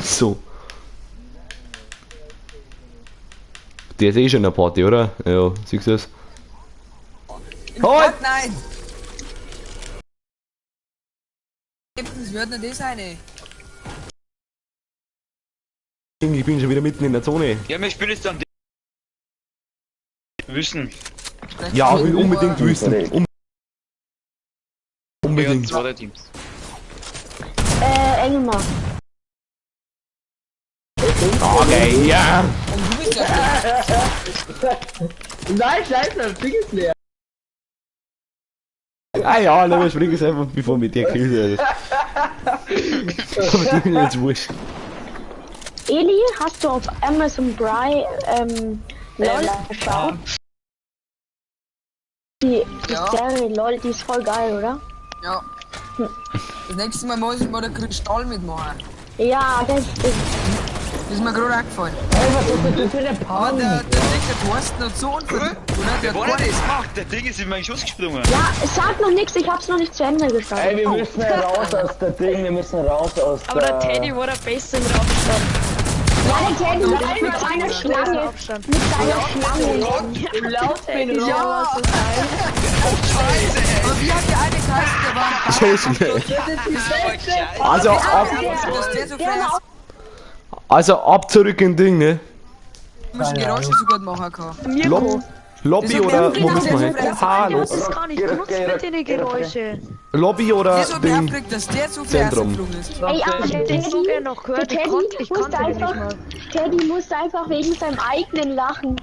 So. Der ist eh schon in der Party, oder? Ja, siehst du das? Halt! Nein! Das wird nicht das eine. Ich bin schon wieder mitten in der Zone. Ja, wir spielen jetzt dann die Wüsten. Ja, ich will unbedingt Wüsten. Unbedingt. Ja, zwei Teams. Engelmann. Okay, ja. Und du bist ja Nein, scheiße, das Ding ist leer. Ah ja, dann spring es einfach, bevor mit dir gekillt wird. Aber du bin jetzt wurscht. Eli, hast du auf Amazon Prime LOL geschaut? Die Ja. Serie LOL, die ist voll geil, oder? Ja. Das nächste Mal muss ich mal den Kristall mitmachen. Ja, das ist. Das ist mir gerade eingefallen. Ey, was ist denn das für eine Aber Pause? der der Thorsten hat so unverdient, oder? Der Wer hat war gar denn nichts. das gemacht? Der Ding ist in meinen Schuss gesprungen. Ja, sag noch nichts, ich hab's noch nicht zu Ende geschaut. Ey, wir müssen raus aus der Ding, wir müssen raus aus Aber der Teddy war der Beste mit Abstand. Ja, der Teddy mit seiner Schlange. Abstand. Mit seiner Schlange. Laut bin raus. Ja, so geil. Scheiße, ey! Aber wie hat der eine geheißen, der war ein So schnell. Also ab, Dass der so frei also ab zurück in Ding, ne? komischen Geräusche so gut machen kann. Mirko. Lobby oder wo müssen wir hin? Hallo. Du hast es gar nicht genutzt mit den Geräusche. Lobby oder Das hat mich Ding? aufgeregt, dass der so frei Zentrum. rausgeflogen ist. Ey, aber Ich der hätte den so Teddy, gerne noch gehört. der Ich konnte, Teddy ich musste konnte den nicht einfach, mal. Teddy musste einfach wegen seinem eigenen Lachen.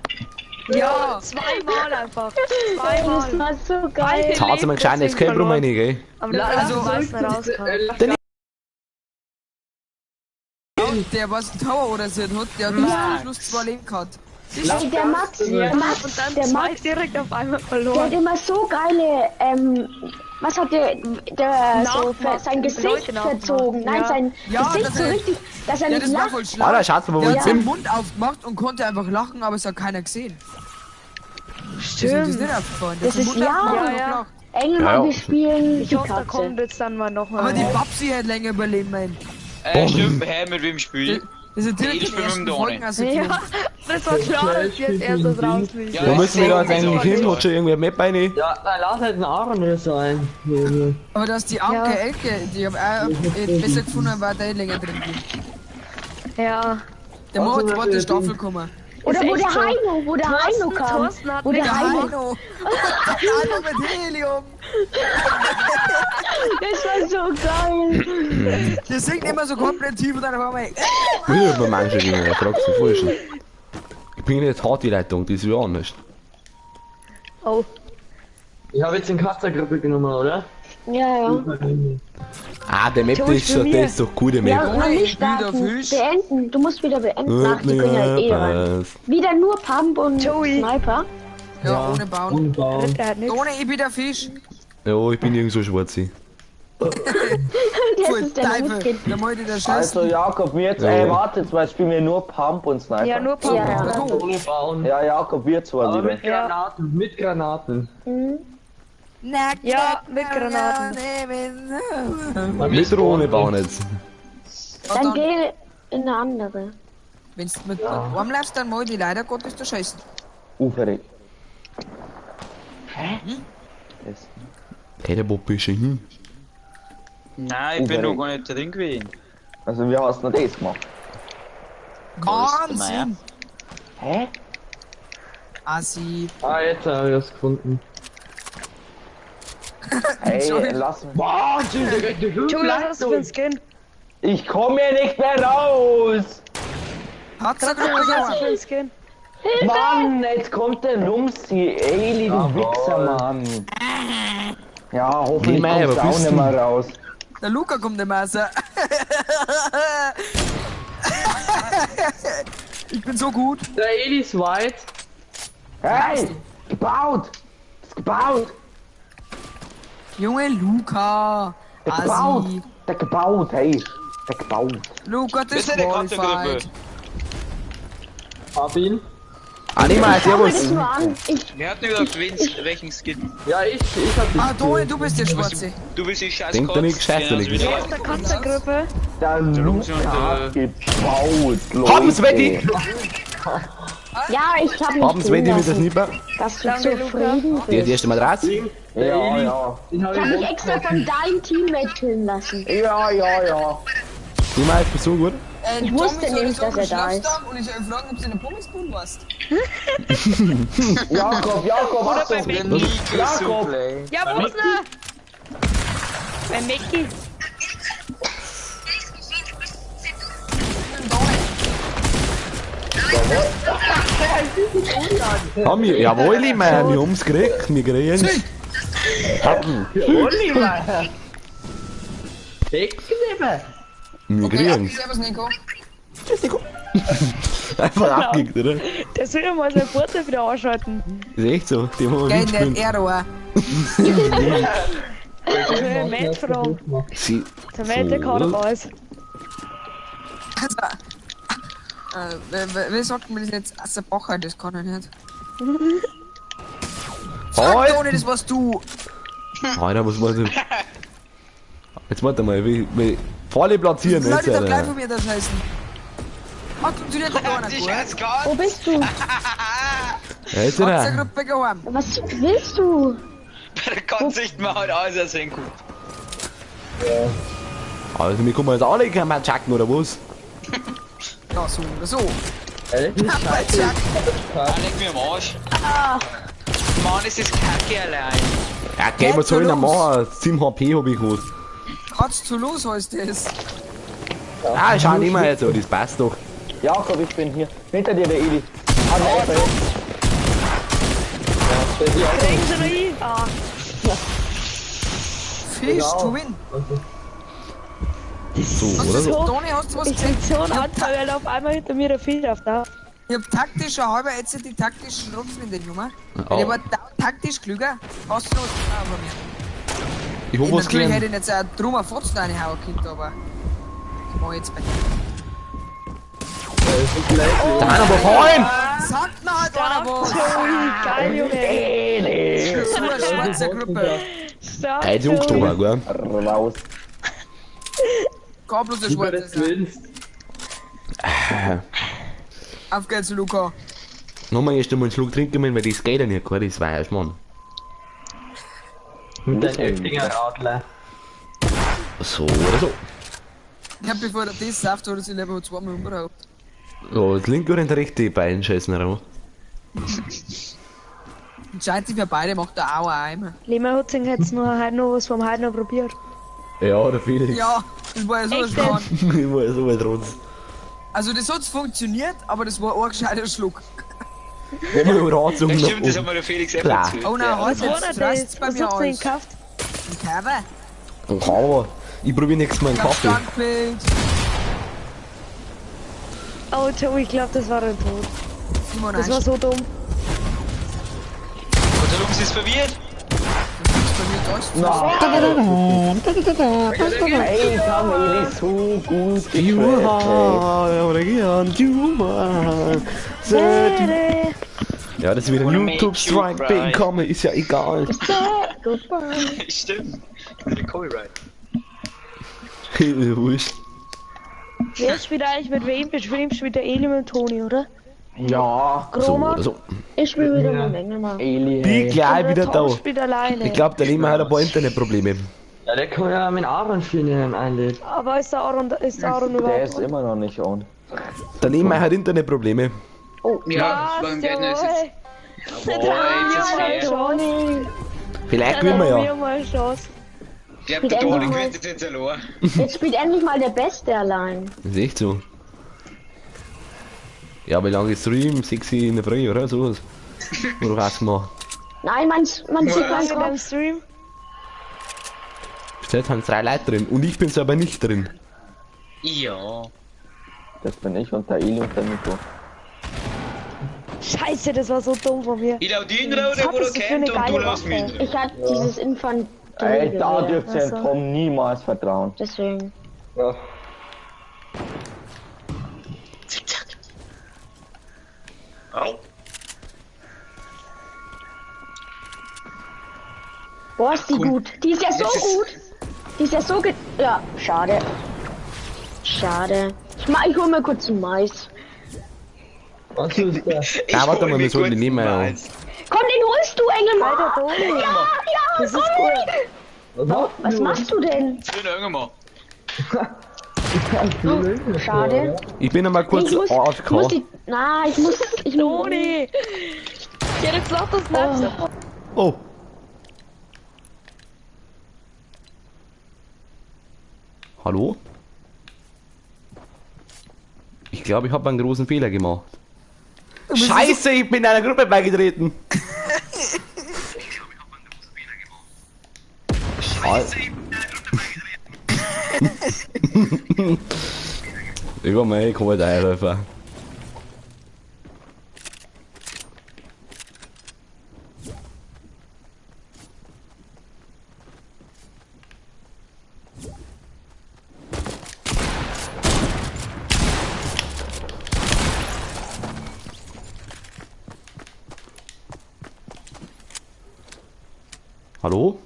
Ja, zweimal einfach. Das Zweimal. war so geil. Jetzt hat sie mir gescheit, jetzt kein Problem, gell? Aber der Also, also, weiß rauskam. Der was einen Tower oder so hat, der hat bis zum Schluss zwei Leben gehabt. Ey, der Max, der Max, Und dann der zwei Max, direkt auf einmal der hat verloren. immer so geile, was hat der so Nachmachen, sein Gesicht Leute nachmachen. verzogen? Nein, Ja. sein Ja, Gesicht dass so er- richtig, dass er Ja, nicht das war lacht. voll schlau. Alter, schaut mal, wo Der ich hat seinen bin. Mund aufgemacht und konnte einfach lachen, aber es hat keiner gesehen. Das ist Stimmt. nicht aufgefallen. Der Das hat seinen ist Mund ja. aufgemacht und Ja, ja. gelacht. Engelmann, Ja, ja. wir spielen Ich die hoffe, da Katze. kommt jetzt dann mal nochmal. Aber die Babsi hat länger überleben, Mann. Stimmt, hä, mit wem spiel ich? Das ist direkt Ich in spiel den mit ersten dem Folgen Doni. rausgeflogen. Ja, das war klar, dass die als erstes rausfliegt. Ja, Wo müssen wir da jetzt eigentlich hin? So. Hat schon irgendwer Map rein? Ja, dann lass halt einen Aaron oder so ein. Aber dass die Anke Ja. Elke, die hab ich auch besser gefunden, war da eh länger drin blieb. Ja. Der Mo hat Also, zweite Staffel gekommen. Oder Ist wo echt der so. Heino, wo der Heino kam. Thorsten hat Wo der mich Der Heino. Heino! Der Heino mit Helium! Das war so geil. Der singt immer so komplett tief und dann auf einmal. Wieder über manche Dinge, fragst du vorher schon. Ich bin jetzt hart die Leitung, die ist ja anders. Oh. Ich habe jetzt den Katzergrippe genommen, oder? Ja, ja. Ah, der Map Joey, ist schon, für der mir. ist doch gut, der Ja, Map. noch nicht Ich bin wieder starten. Fisch. Beenden. Du musst wieder beenden. Ach, die können ja eh rein. Wieder nur Pump und Joey. Sniper. Ja, ohne Bauen. Ohne Bauen. Der hat nichts. Ohne, ich bin der Fisch. Ja, ich bin irgend so schwarz. Das Voll ist der Teufel. Losgeht. Da wollte der Also Scheiß. Jakob, wir jetzt, Ja. ey, warte, jetzt, weil spielen wir nur Pump und Sniper. Ja, nur Pump. Ja. Du, Ohne Bauen. Ja, Jakob, wir zwei Aber wieder. mit Granaten, mit Granaten. Ja, mit Granaten. Mit oder ohne Bauen jetzt? Dann geh in eine andere. Wenn du mit Arm läufst, dann mal die leider Gottes der Scheißen. Uferig. Hä? Das. Hey, der Bob ist schon hin. Nein, ich bin noch gar nicht drin gewesen. Also wie hast du denn das gemacht? Wahnsinn! Hä? Assi. Ah, jetzt habe ich das gefunden. Hey, lass mich. Wahnsinn, der kriegt eine Joey, was hast du für ein Skin? Ich komme hier nicht mehr raus! Katzergruppe Was hast du gewonnen. für ein Skin? Mann, jetzt kommt der Lumsi. Ey, du Wichser, Mann. Ja, hoffentlich Nee, mei, kommst du aber auch bist nicht du- mehr raus. Der Luca kommt nicht mehr raus. Ich bin so gut. Der Eli ist white. Hey! Gebaut! Ist gebaut! Junge Luca. Der gebaut! Assi. Der gebaut, hey! Der gebaut! Luca Das ist ja die disqualified. Katzergruppe. Hab ihn. Ah, nee, mal, Ich schau mir servus. das nur an. Ich, Wer hat denn überhaupt welchen Skin? Ja, ich hab dich. Ah, Toni, du bist der Schwarze. Du bist die scheiß Denkt doch nicht gescheit, Genauso wie Alex. der. Aus der Katzengruppe. Der Luca hat gebaut, Leute. Haben's Wetti! ja, ich hab mich Haben's Wetti mit der lassen, Sniper. dass du Danke, Luca. zufrieden Der hat die bist. erste Matratze. Ja, ja. Den hab Ich hab ich mich extra von deinem Teammate killen lassen. Ja, ja, ja. Niemals, bist du gut? Ich wusste nämlich, dass er da ist. Und ich soll fragen, ob du in der Pommesbude warst. Jakob, Jakob, Oder bei Achtung. Becky. Nico Jakob. Soufflé. Ja, wo ist er? Bei Mickey. Haben wir, jawohl, ich mein, wir haben's gekriegt, wir kriegen's. Haben, Oliver! Weggenommen! wir Okay, kriegen's. servus Nico. Tschüss, Nico. Einfach abgekickt, oder? Der soll ja mal sein Vorteil wieder anschalten. Ist echt so, die haben wir Geh nicht mitgespielt. Error. Ich will Matt fragen. Sie, Der Matt, der kann So. doch alles. Also, wie sagt man das jetzt? Asserbacher, das kann ich nicht. Sag, Halt! Toni, das warst du. Alter, was war das? Jetzt warte mal, wie volle platzieren Leute, jetzt, doch gleich Alter. von mir das heißen. Achtung, zu dir kommt einer, Die gut. scheiß Katze. Wo bist du? Ja, jetzt, Alter. Katzengruppe geheim. Was willst du? Der kann sich mal halt alles erzählen. gut. Also, wir kommen jetzt alle kein Matschacken, oder was? Ja, so oder so. Ja, das ist scheiße. Ah, leck mir am Arsch. Mann, es ist kacke allein. Ja, okay, was soll ich denn machen? 7 HP hab ich geholt. Katz zu los heißt das. Ah, schau nicht mehr jetzt, aber das passt doch. Jakob, ich bin hier. Hinter dir, der Eli. Ah, nein, bei Kriegen sie noch ein? Ah, Fish to win. So, oder so. Toni, hast du was ich gesehen? krieg so einen Anfall, weil auf einmal hinter mir der Fisch auftaucht. Ich hab taktisch ein halber jetzt die taktischen Rupfen in den Nummer. Oh. Der war taktisch klüger. Hast du noch was von mir? Ich hab Ich was natürlich hätte gelernt. ich jetzt auch drum auf Fotzen reinhauen können, aber. Das mach ich jetzt bei dir. Da aber vorhin! Sagt mir halt einer was! Joey, geil, Junge. Eli. So eine schwarze Gruppe. Stark, Hey, die Hochstober, gell? Raus. Gar bloß eine Lieber schwarze das sein. gewinnst. Auf geht's, Luca. Nochmal erst einmal einen Schluck trinken müssen, weil das geht ja nicht, gell? Das war ja Mann. Mit deinem Öftinger Radler. So oder so. Ich hab bevor der das sauft, oder sie lieber zweimal umgebracht. So, das linke oder das rechte Bein scheißen raus. Entscheidet sich für beide, macht der auch einmal. Lehmann hat sich jetzt nur heute noch was vom heute noch probiert. Ja, der Felix. Ja, das war ja so ein Echt Schmarrn. Ich war so weit runter. Also das hat funktioniert, aber das war ein gescheiter Schluck. Wo wir überhaupt Ja, stimmt, das hat mir der Felix eh Klar. erzählt. Oh nein, Ja. heute Was war jetzt denn reißt's das? bei Was mir habt ihr denn aus. gekauft? Ein Cover. Aber ich probiere nächstes Mal einen Ich hab Kaffee. Standbild. Oh, Joey, ich glaube, das war ein Tod. Simon, Das war so dumm. Und der Lungs ist verwirrt. Ey, ich hab Eli so gut You getrappt, ey. are you are Ja, dass ich wieder einen Wanna make YouTube-Strike you cry. bekomme, ist ja egal. Goodbye. Stimmt. Das ist Copyright. Wurscht. Wer spielt eigentlich mit wem? Wem spielt der Eli mit dem Toni, oder? Ja, So Groma? oder so. Ich spiele wieder mit Engelmann. Eli, Bin ey. gleich Oder wieder Tom da. spielt alleine. Ich glaube, der Lehmann hat ein paar Internetprobleme. Ja, der kann ja mit Aaron spielen, wenn er ihn einlädt. Aber ist der Aaron, Der überhaupt ist immer noch nicht on. Der Lehmann hat Internetprobleme. Ja, Was, warum geht denn das jetzt? jawohl. Boah, jetzt ist fair. Toni. Vielleicht gewinnen wir Dann haben ja. wir mal eine Chance. Ich glaub, der Toni Endlich mal. gewinnt das jetzt allein. Jetzt spielt endlich mal der Beste allein. Das ist echt so. Ja, wie lange ist Stream? 6 Uhr in der Früh, oder? So was. Oder was gemacht? Nein, man sieht meinen Lange beim Kopf. Stream. Bis jetzt haben drei Leute drin und ich bin selber nicht drin. Ja. Das bin ich und der Eli und der Nico. Scheiße, das war so dumm von mir. Ich lau den raus, Was der wo hattest du du für kennt, eine und du geile lass mich Waffe? rein. Ich hatte dieses Infanterie. Ey, da dürft ihr dem Also. Tom niemals vertrauen. Deswegen. Ja. Au. Boah, ist die gut. Die ist ja so gut. Die ist ja so ge... Ja, schade. Schade. Ich hol mir kurz einen Mais. Was ist das? Ja, warte mal, wir sollten die nehmen, ja. Komm, den holst du, Engelmann. Alter, Toni. Ja, ja, Das ist komm. gut. Was machst du denn? Schön, Schade. Ich bin noch mal kurz Ich muss, AFK. muss die... Na, ich muss... Toni. Ich hätte jetzt noch das Snapchat. Oh. Hallo? Ich glaube, ich habe einen großen Fehler gemacht. Scheiße, ich bin einer Gruppe beigetreten. Scheiße, ich bin einer Gruppe beigetreten. Über mich, komm halt einläufer. Hallo?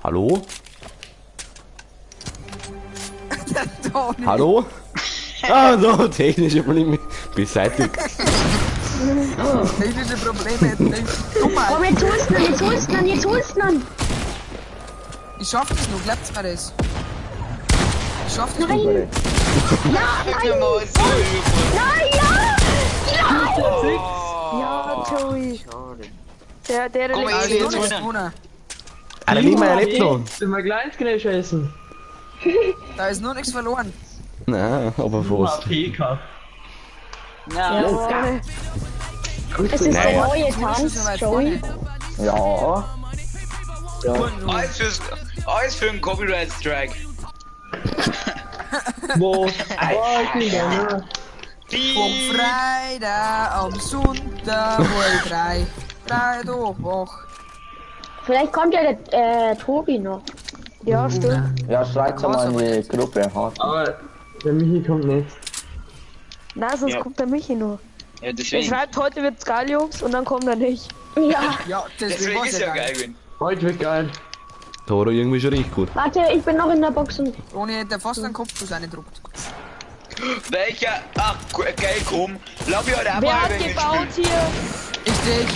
Hallo? Toni. Hallo? Ah, so, technische Probleme beseitigt. Technische Probleme. Dummheit. Komm, jetzt holst du ihn, jetzt holst du ihn, jetzt holst du ihn. Ich schaff das noch, glaubt's mir das? Ich schaff das noch. Nein. Ja, nein. Nein, ja. Ja. Ja, Joey. Der Komm, lebt Eli, Da jetzt ist noch holen. nichts gewonnen. Alter, nimm mein lebt noch. Sind wir gleich scheißen? Da ist noch nichts verloren. Nein, aber fast. AP gehabt. Na, Es ist der Naja. neue Toni ist schon Tanz, so weit Joey. vorne. Ja. alles für einen Copyright Strike. Wo? Oh, ich bin da. Vom Freitag am Sonntag, wohl drei. Drei da, wach. Vielleicht kommt ja der Tobi noch. Ja, stimmt. Ja, schreibt's mal in die Gruppe. Ha. Aber der Michi kommt nicht. Nein, sonst Ja. kommt der Michi nur. Ja, Er deswegen. schreibt, heute wird's geil, Jungs, und dann kommt er nicht. Ja. Ja, deswegen Deswegen war's ist ja ja geil. geil gewesen. Heute wird geil. Da hat er irgendwie schon richtig gut. Warte, ich bin noch in der Box und Toni hätte fast einen Kopfschuss reingedruckt. Welcher? Ach, geil, komm. Lass mich heute auch Wer mal hat ein wenig gebaut spielen. hier? Ich dich.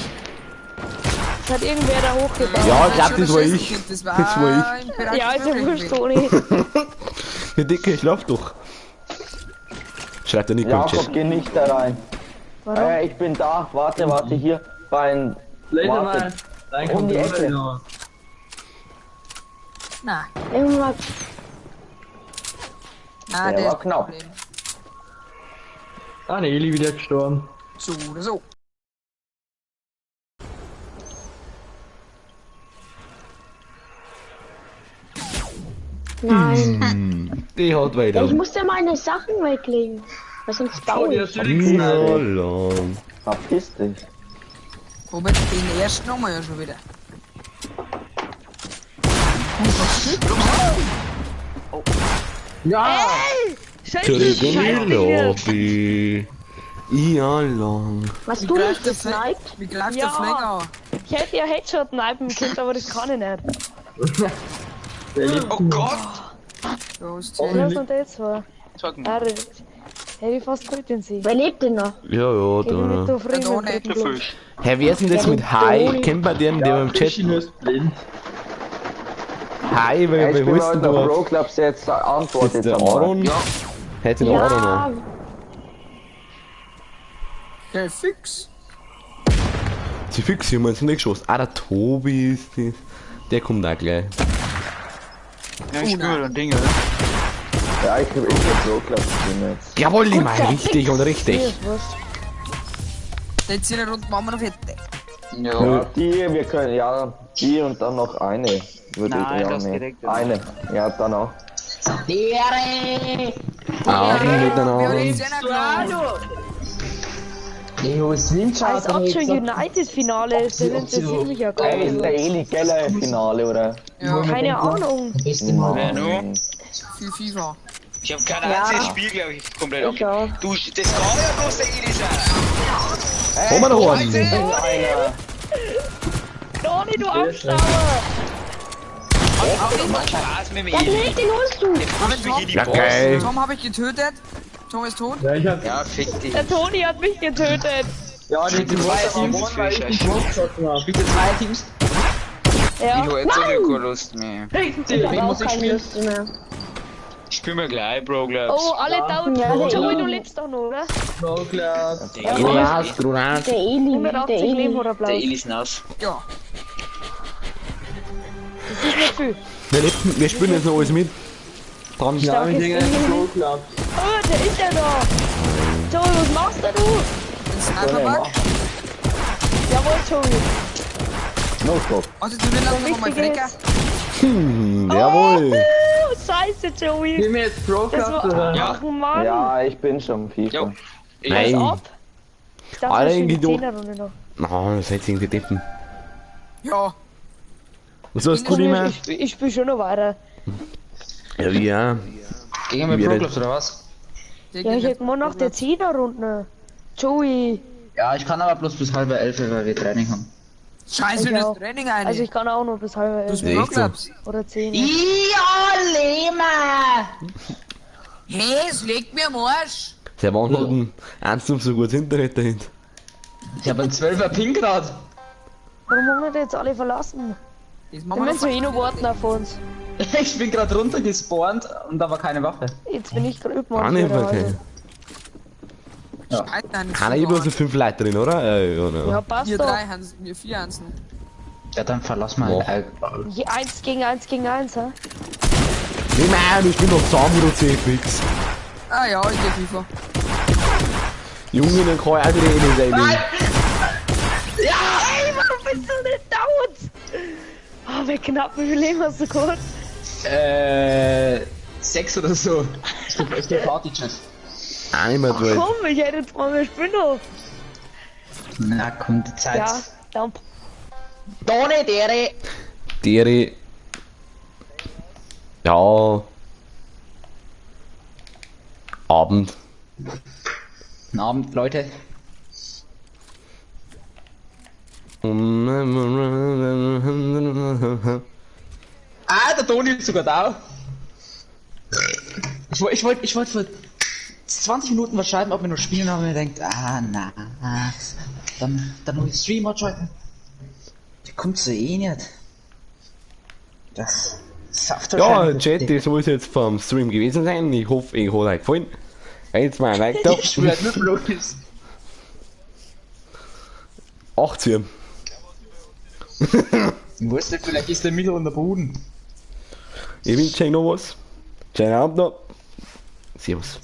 Das hat irgendwer da hochgebaut. Ja, ich glaub, das war ich. Das war, Das war ich. im Bereich Ja, ist ja des wurscht, Möglichen. Toni. Der Dicke, ich schlaf doch. Schreibt der Nico im Jakob, Chat. geh nicht da rein. Warum? Ich bin da. Warte, warte, hier. Beim. Later Warte. mal. Dein Um die Computer Ecke. noch. Nein, irgendwann. nein, Der das war ist knapp. Problem. Ah, ne, Eli wieder gestorben. So oder so. Nein. Die hat weiter. Ich musste meine Sachen weglegen. Weil sonst baue Toni, ich. hast du die gesniped? Verpiss dich. Robert, den ersten haben wir ja schon wieder. Ja! Scheiße, Zurück in die Lobby. Ja, lang. Was Wie du nicht greift der Fle- gesniped? Wie greift Ja. der Flänger an? Ich hätte ja Headshot snipen können, aber das kann ich nicht. Der lebt Oh Gott! Da ist Was sie. und das war? Sag mal. Ah, das hätte ich fast geholt den See. Wer lebt denn noch? Ja, ja, Ich bin nicht da. so früh Der mit Toni. dritten Der Platz. Fisch. Hä, wer ist denn das mit Hi? Kennt man den, der im Chat? Fischi ist blind. Hi, Ja, wer ich wer bin holst denn heute da? auf Pro Clubs jetzt antwortet Ist der einmal. Aaron? Ja. Hätte den Aaron Ja, noch. Der Fix. Sie fix jemand sind nicht geschossen. Ah, der Tobi ist das. Der kommt auch gleich. Ja, ich spüre dann Dinge. Ja, ich hab Pro Clubs spielen jetzt. Jawohl, ich mein, richtig und richtig. Den 10 Runden machen wir noch fertig. Ja. Ja, die, wir können, ja, die und dann noch eine. Würde Nein, ich, ja, das nee. direkt. Eine, ja, dann auch. Abend miteinander. Wir haben den Zehner genommen. Als ob schon United-Finale ist, das interessiert mich ja gar Ey, ist der nicht. Eli Geller im Finale, oder? Ja, Keine Ahnung. Wer nu? viel FIFA. Ich habe kein einziges Spiel, glaube ich, komplett Ich auch. Du, das kann ja bloß der Eli sein. Komm mal noch einen. Einer. Toni, du Abstauber! Macht Spaß mit dem Ja, Eli. nee, den holst du. Pusht mich in die Ja, Boss. geil. Tom habe ich getötet. Tom ist tot. Ja, ich hab. Ja, fick dich. Der Toni hat mich getötet. Ja, die Spielt zwei Teams, gewonnen, weil ich den Boss geschossen hab. Spielt ihr zwei Teams? Ja. Ich hab jetzt auch keine Lust mehr. Ich hab auch keine Lust mehr. Spielen wir gleich, Bro, glaubst. Oh, alle down. Ja, der Joey, du Eli. lebst doch noch, oder? Pro Club. Der Eli Grunas, ist- Grunas. Der Eli, der 180 Leben Eli. oder Der Applaus. Eli ist nass. Ja. Das ist nicht viel. Wir spielen jetzt noch alles mit. Dran. Ja, Starkes wir singen Eli. Pro Club. Oh, der ist ja da. Joey, was machst denn du? Den Sniper-Bug. Jawohl, Joey. No scope. Also zu mir langsam mal Wichtig Frecker. ist. Jawohl. Oh, scheiße, Joey. Gehen wir jetzt Pro Das Club war. oder? Ja. Ach, Mann. Ja, ich bin schon FIFA. Jo. Ich Nein. Pass auf. Ich dachte, Alle wir spielen die Idioten. Zehnerrunde noch. Na, das seid irgendwie Deppen. Ja. Was hast du nicht mehr? Ich spiele schon noch weiter. Ja, wie ja. Gehen wir Wir Pro nicht. Clubs oder was? Ja, ich hätte mal nach der Zehnerrunde. Joey. Ja, ich kann aber bloß bis 10:30, weil wir Training haben. Scheiße, Ich das auch. Training eine. Also ich kann auch noch bis 10:30 Du Ja, echt so. Pro-Clubs. oder 10. Ja, Lehmer! Hey, es legt mir am Arsch. Der Mann hat ein 1 so gutes Internet dahinter. Ich habe einen 12er Ping grad. Warum haben wir die jetzt alle verlassen? Das Wir machen wir müssen eh noch warten auf uns. Ich bin gerade runtergespawnt und da war keine Waffe. Jetzt bin ich gerade Ah, ne, wieder. okay. Also. Scheiße, nein, das Keiner ist ich bloß 5 Leute drin, oder? Ja, Ja, ja. passt Wir doch. drei haben wir vier haben Ja, dann verlass mal. Boah. Je 1 gegen 1 gegen 1, hä? Nee, nein, ich bin noch zusammen, du C-Fix. Ah ja, ich geh FIFA. Junge, dann kann ich auch wieder eh nicht sein. Ey, warum bist du denn down? Oh, wie knapp, wie viel Leben hast du kurz? 6 oder so. Ich geh Party, Chat. Auch nicht mehr Ach komm, ich hätte jetzt mal mehr Spinnen. Na komm, die Zeit. Ja, dann Toni, dere! Dere. Ja. Abend. Guten Abend, Leute. Ah, der Toni ist sogar da. Ich wollte vor 20 Minuten was schreiben, ob wir noch spielen, aber mir denkt, ah, na, dann muss ich Stream abschalten. Der kommt so eh nicht. Das Saft Ja, Chat, das soll es jetzt vom Stream gewesen sein. Ich hoffe, ich hat euch gefallen. Jetzt mal ein Like da. Ich schwör nur bloß. 18. Ich weiß nicht, vielleicht ist der Milo unter Boden. Ich wünsche euch noch was. Schönen Abend noch. Servus.